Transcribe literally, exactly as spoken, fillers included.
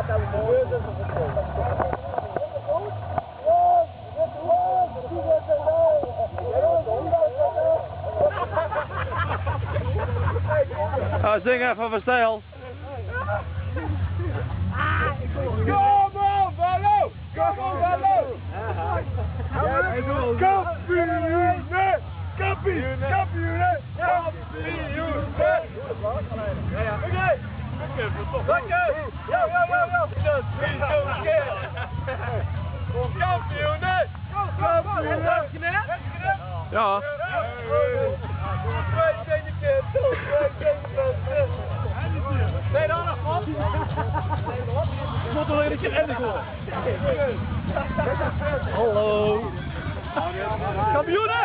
Ah, zing effe veur stijl. Come on, Vallo! Come on, Vallo! Kampioene! Kampioene! Kampioene! Kampioene! Oké! Lekker! Yo, yo, yo, yo! Kampioene! Kampioene! Ja. Hallo. Kampioene!